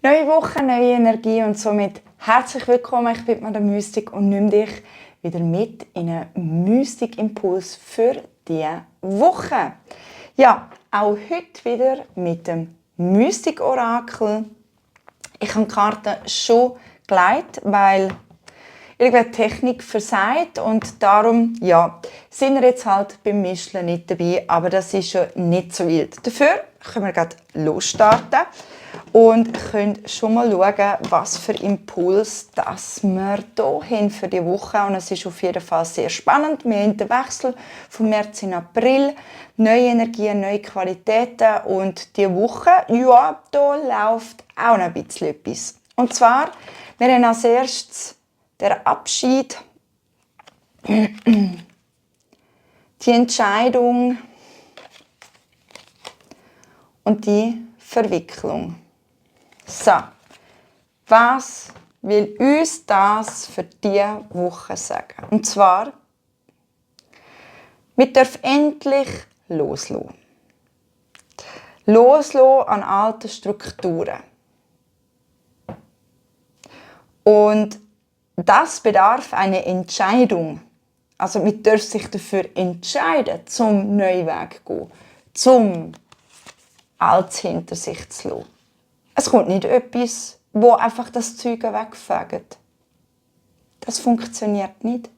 Neue Woche, neue Energie und somit herzlich willkommen. Ich bin Madame Mystik und nehme dich wieder mit in einen Mystik-Impuls für diese Woche. Ja, auch heute wieder mit dem Mystik-Orakel. Ich habe die Karten schon gelegt, weil irgendwie die Technik versagt und darum sind wir jetzt halt beim Mischen nicht dabei, aber das ist schon nicht so wild. Dafür können wir gleich losstarten und können schon mal schauen, was für Impuls das wir hier haben für die Woche. Und es ist auf jeden Fall sehr spannend. Wir haben den Wechsel von März in April, neue Energien, neue Qualitäten und die Woche, ja, da läuft auch noch ein bisschen etwas. Und zwar, wir haben als erstes der Abschied, die Entscheidung und die Verwicklung. So, was will uns das für diese Woche sagen? Und zwar, wir dürfen endlich loslassen. Loslassen an alten Strukturen. Und das bedarf einer Entscheidung. Also man darf sich dafür entscheiden, zum neuen Weg zu gehen, zum Altes hinter sich zu lassen. Es kommt nicht etwas, wo einfach das Zeug wegfegt. Das funktioniert nicht.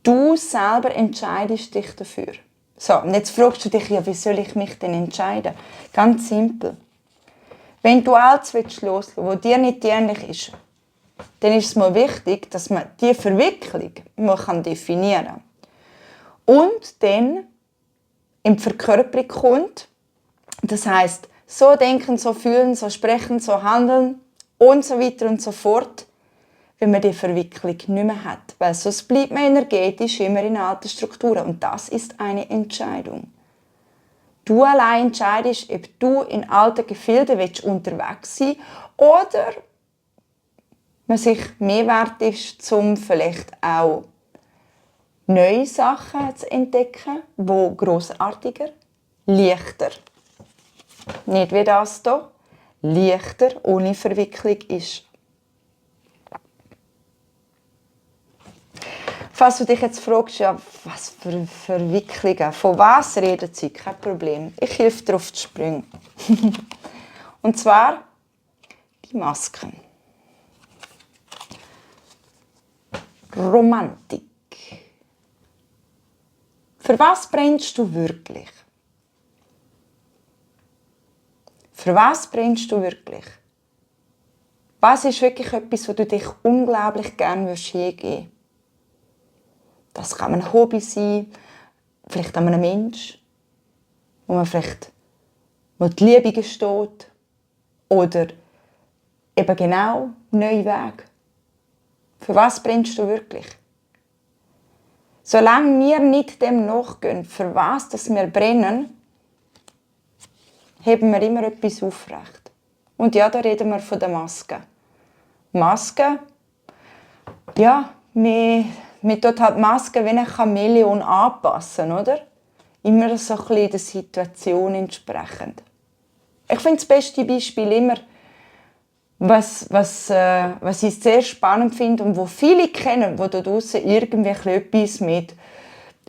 Du selber entscheidest dich dafür. So, und jetzt fragst du dich, ja, wie soll ich mich denn entscheiden? Ganz simpel. Wenn du Altes loslassen willst, was dir nicht dienlich ist, dann ist es mal wichtig, dass man die Verwicklung mal definieren kann. Und dann in die Verkörperung kommt, das heisst, so denken, so fühlen, so sprechen, so handeln und so weiter und so fort, wenn man die Verwicklung nicht mehr hat. Weil sonst bleibt man energetisch immer in alten Strukturen. Und das ist eine Entscheidung. Du allein entscheidest, ob du in alten Gefilden unterwegs sein willst oder man sich mehr wert ist, um vielleicht auch neue Sachen zu entdecken, die grossartiger, leichter, nicht wie das hier, leichter, ohne Verwicklung ist. Falls du dich jetzt fragst, ja, was für Verwicklungen, von was reden sie, kein Problem. Ich helfe dir auf die Sprünge. Und zwar die Masken. Romantik. Für was brennst du wirklich? Für was brennst du wirklich? Was ist wirklich etwas, wo du dich unglaublich gerne hingeben würdest? Das kann ein Hobby sein, vielleicht an einem Mensch, wo man vielleicht wo die Liebe gesteht oder eben genau neuen Weg. Für was brennst du wirklich? Solange wir nicht dem nachgehen, für was dass wir brennen, heben wir immer etwas aufrecht. Und ja, da reden wir von der Maske. Maske, ja, wir tut halt Maske wie ein Chamäleon anpassen, oder? Immer so ein bisschen der Situation entsprechend. Ich finde das beste Beispiel immer, was ich sehr spannend finde und wo viele kennen, die da draussen irgendwie etwas mit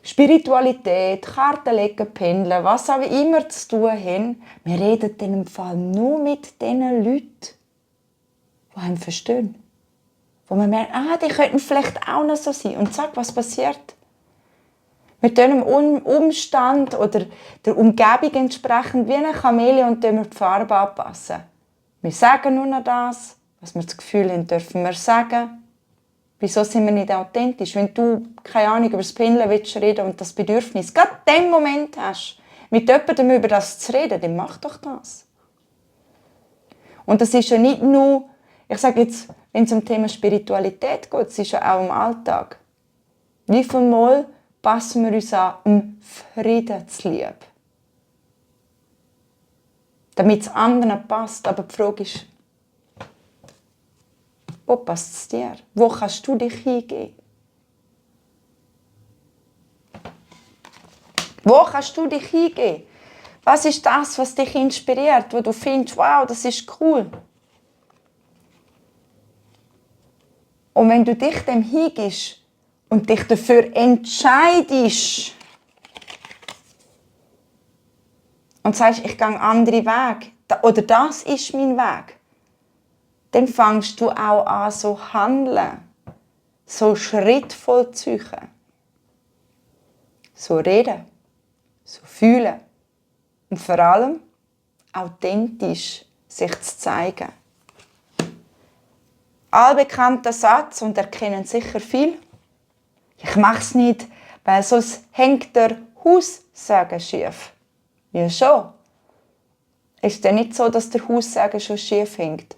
Spiritualität, Kartenlegen, Pendeln, was auch immer zu tun haben. Wir reden in dem Fall nur mit den Leuten, die einen verstehen. Wo man merkt, die könnten vielleicht auch noch so sein. Und zack, was passiert? Mit diesem Umstand oder der Umgebung entsprechend wie ein Chamäleon wir die Farbe anpassen. Wir sagen nur noch das, was wir das Gefühl haben, dürfen wir sagen. Wieso sind wir nicht authentisch? Wenn du, keine Ahnung, über das Pendeln reden und das Bedürfnis gerade in dem Moment hast, mit jemandem über das zu reden, dann mach doch das. Und das ist ja nicht nur, ich sage jetzt, wenn es um das Thema Spiritualität geht, es ist ja auch im Alltag. Wie viel Mal passen wir uns an, um Frieden zu lieben? Damit es anderen passt. Aber die Frage ist, wo passt es dir? Wo kannst du dich hingeben? Wo kannst du dich hingeben? Was ist das, was dich inspiriert, wo du findest, wow, das ist cool? Und wenn du dich dem hingibst und dich dafür entscheidest und sagst, ich gehe einen anderen Weg, oder das ist mein Weg, dann fängst du auch an, so handeln, so Schritt vollziehen, so reden, so fühlen und vor allem authentisch sich zu zeigen. Allbekannter Satz und erkennen sicher viel. Ich mache es nicht, weil sonst hängt der Haussagen schief. Ja schon. Ist denn nicht so, dass der Haussagen schon schief hängt?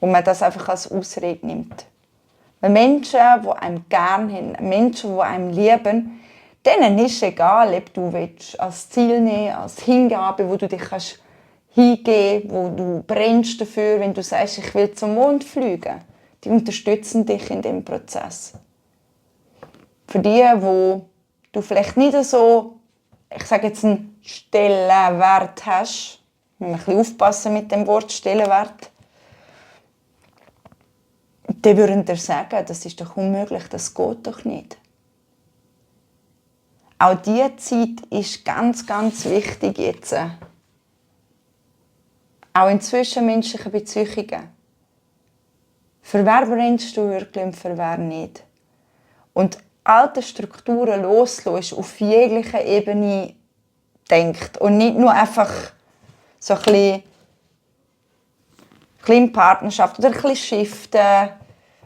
Und man das einfach als Ausrede nimmt. Weil Menschen, die einem gerne haben, Menschen, die einem lieben, denen ist egal, ob du als Ziel nehmen, als Hingabe, wo du dich kannst hingeben, wo du brennst dafür, wenn du sagst, ich will zum Mond fliegen. Die unterstützen dich in dem Prozess. Für die, wo du vielleicht nicht so, ich sage jetzt, einen Stellenwert hast, müssen wir ein bisschen aufpassen mit dem Wort Stellenwert, die würden dir sagen, das ist doch unmöglich, das geht doch nicht. Auch diese Zeit ist ganz, ganz wichtig jetzt. Auch in zwischenmenschlichen Beziehungen. Für wer brennst du wirklich und für wer nicht? Und alte Strukturen loslassen ist auf jeglicher Ebene denkt und nicht nur einfach so ein bisschen Partnerschaft oder ein bisschen shiften.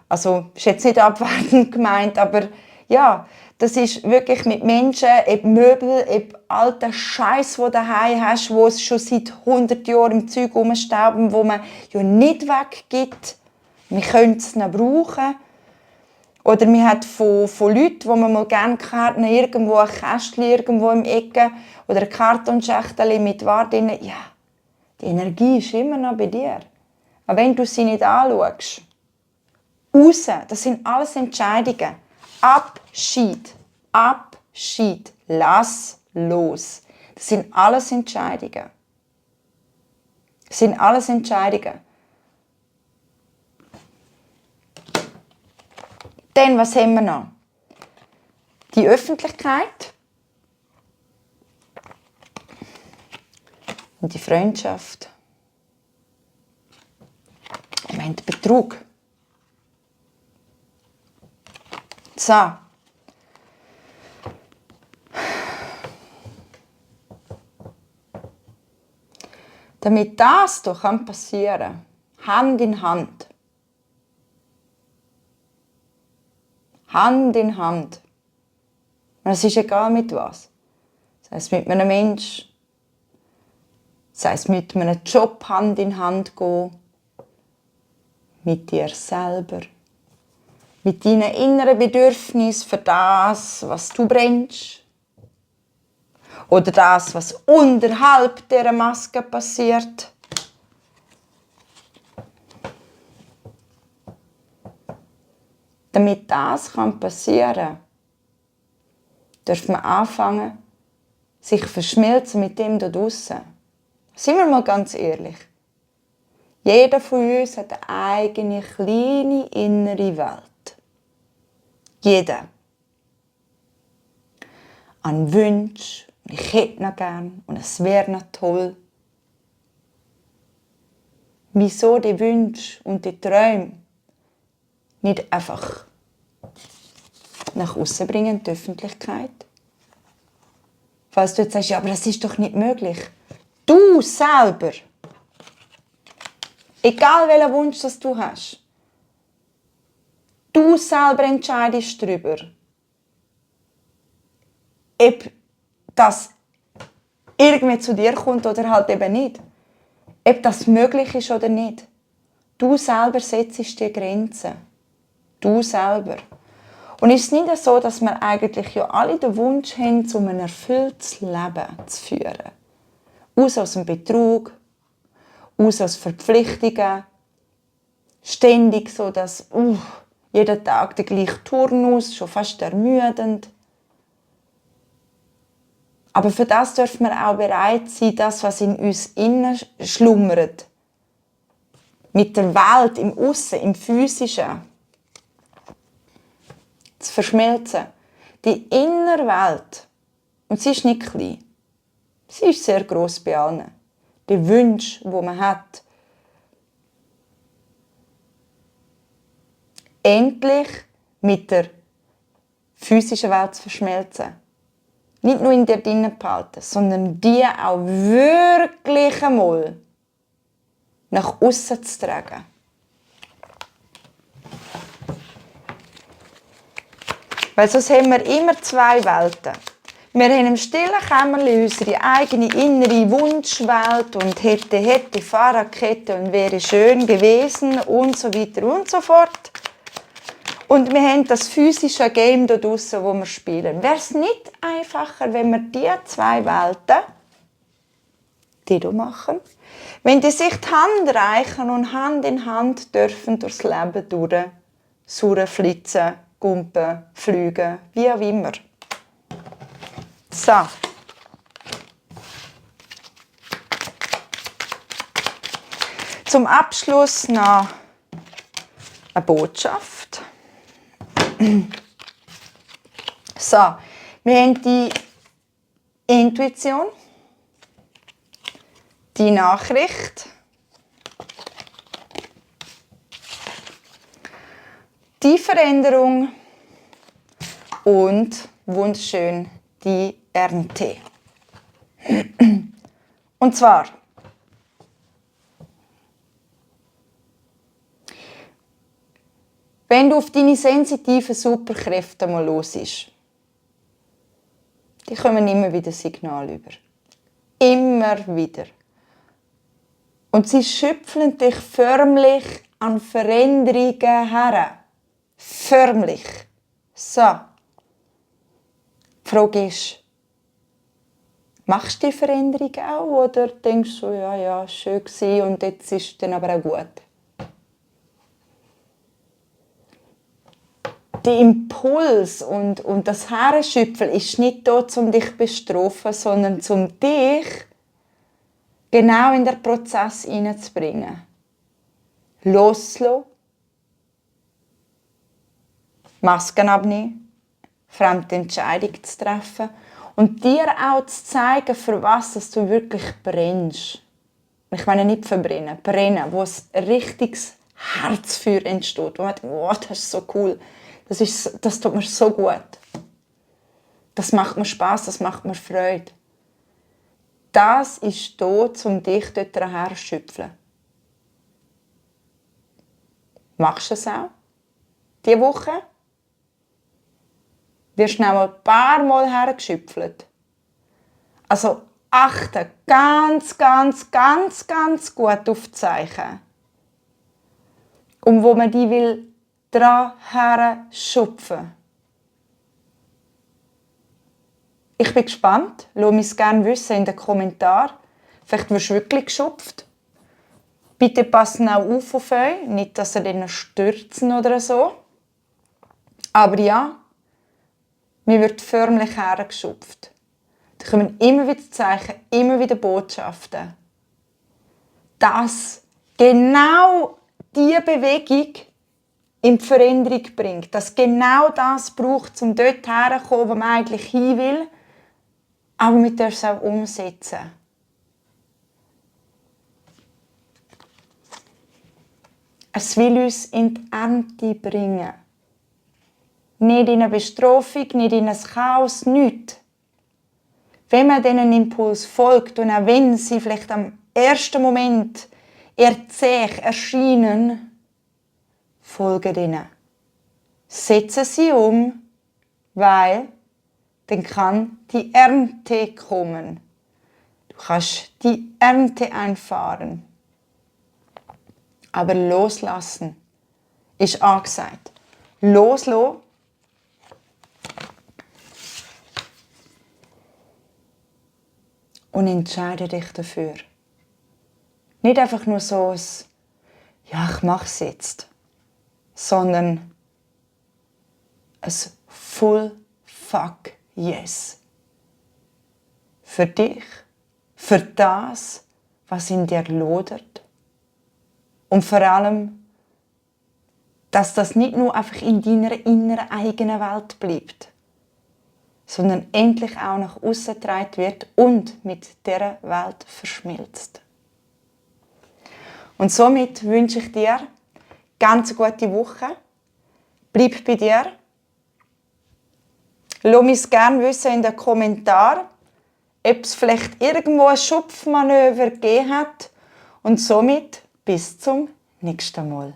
Also, ist jetzt nicht abwertend gemeint, aber ja, das ist wirklich mit Menschen, ob Möbel, ob alten Scheiß, den du daheim hast, wo es schon seit 100 Jahren im Zeug rumstauben, wo man ja nicht weggibt. Wir können es noch brauchen. Oder man hat von Leuten, wo man mal gerne Karten irgendwo ein Kästchen irgendwo im Ecke oder ein Kartonschächtel mit Ware drin. Ja, die Energie ist immer noch bei dir. Aber wenn du sie nicht anschaust, raus, das sind alles Entscheidungen. Abschied, Abschied, lass los. Das sind alles Entscheidungen. Das sind alles Entscheidungen. Dann, was haben wir noch? Die Öffentlichkeit und die Freundschaft. Und wir haben den Betrug. So. Damit das doch passieren kann, Hand in Hand. Hand in Hand. Und es ist egal mit was. Sei es mit einem Menschen, sei es mit einem Job Hand in Hand gehen, mit dir selber, mit deinen inneren Bedürfnissen für das, was du brennst. Oder das, was unterhalb dieser Maske passiert. Damit das passieren kann, darf man anfangen, sich verschmilzen mit dem da draussen. Seien wir mal ganz ehrlich. Jeder von uns hat eine eigene, kleine, innere Welt. Jeder. An Wünschen, ich hätte noch gern und es wäre noch toll. Wieso die Wünsche und die Träume nicht einfach nach außen bringen, in die Öffentlichkeit? Falls du jetzt sagst, ja, aber das ist doch nicht möglich. Du selber, egal welchen Wunsch das du hast, du selber entscheidest darüber, ob das irgendwie zu dir kommt oder halt eben nicht. Ob das möglich ist oder nicht. Du selber setzt die Grenzen. Du selber. Und ist es nicht so, dass wir eigentlich ja alle den Wunsch haben, um ein erfülltes Leben zu führen? Aus dem Betrug, aus Verpflichtungen, ständig so, dass jeden Tag der gleiche Turnus, schon fast ermüdend. Aber für das dürfen wir auch bereit sein, das, was in uns innen schlummert, mit der Welt, im Aussen, im Physischen, zu verschmelzen. Die innere Welt, und sie ist nicht klein, sie ist sehr gross bei allen. Die Wünsche, die man hat, endlich mit der physischen Welt zu verschmelzen. Nicht nur in dir drinnen behalten, sondern die auch wirklich einmal nach aussen zu tragen. Weil sonst haben wir immer zwei Welten. Wir haben im stillen Kämmerlein unsere eigene innere Wunschwelt und hätte Fahrradkette und wäre schön gewesen und so weiter und so fort. Und wir haben das physische Game da draussen, das wir spielen. Wäre es nicht einfacher, wenn wir diese zwei Welten, die hier machen, wenn die sich die Hand reichen und Hand in Hand dürfen durchs Leben durch, surren, flitzen, gumpen, fliegen, wie auch immer. So. Zum Abschluss noch eine Botschaft. So, wir haben die Intuition, die Nachricht, die Veränderung und wunderschön die Ernte. Und zwar wenn du auf deine sensitiven Superkräfte mal hörst, die kommen immer wieder Signale über. Immer wieder. Und sie schöpfen dich förmlich an Veränderungen her. Förmlich. So. Die Frage ist, machst du die Veränderung auch oder denkst du, ja, schön gewesen und jetzt ist es dann aber auch gut? Der Impuls und das Herschöpfen ist nicht da, um dich zu bestrafen, sondern um dich genau in den Prozess hineinzubringen. Loslassen, Masken abnehmen, fremde Entscheidungen zu treffen und dir auch zu zeigen, für was du wirklich brennst. Ich meine nicht verbrennen, brennen, wo ein richtiges Herzfeuer entsteht, wo man denkt, oh, das ist so cool. Das tut mir so gut. Das macht mir Spass, das macht mir Freude. Das ist da, um dich dort herzuschöpfen. Machst du es auch? Diese Woche? Wirst du noch ein paar Mal hergeschöpft. Also achte ganz gut auf die Zeichen. Und wo man die will, dran herschupfen. Ich bin gespannt. Lass mich es gerne wissen in den Kommentaren. Vielleicht wirst du wirklich geschupft. Bitte passen auch auf euch. Nicht, dass ihr dann stürzen oder so. Aber ja, mir wird förmlich hergeschupft. Da kommen immer wieder Zeichen, immer wieder Botschaften. Dass genau diese Bewegung in die Veränderung bringt. Dass genau das braucht, um dort herzukommen, wo man eigentlich hin will. Aber wir dürfen es auch umsetzen. Es will uns in die Ernte bringen. Nicht in eine Bestrafung, nicht in ein Chaos, nichts. Wenn man diesen Impuls folgt und auch wenn sie vielleicht am ersten Moment eher zäh erscheinen, folge ihnen. Setze sie um, weil dann kann die Ernte kommen. Du kannst die Ernte einfahren. Aber loslassen ist angesagt. Loslassen. Und entscheide dich dafür. Nicht einfach nur so ein, ja, ich mache es jetzt, sondern ein full fuck yes. für dich, für das, was in dir lodert. Und vor allem, dass das nicht nur einfach in deiner inneren eigenen Welt bleibt, sondern endlich auch nach aussen getragen wird und mit dieser Welt verschmilzt. Und somit wünsche ich dir ganz gute Woche. Bleib bei dir. Lass mich gerne wissen in den Kommentaren, ob es vielleicht irgendwo ein Schupfmanöver gegeben hat. Und somit bis zum nächsten Mal.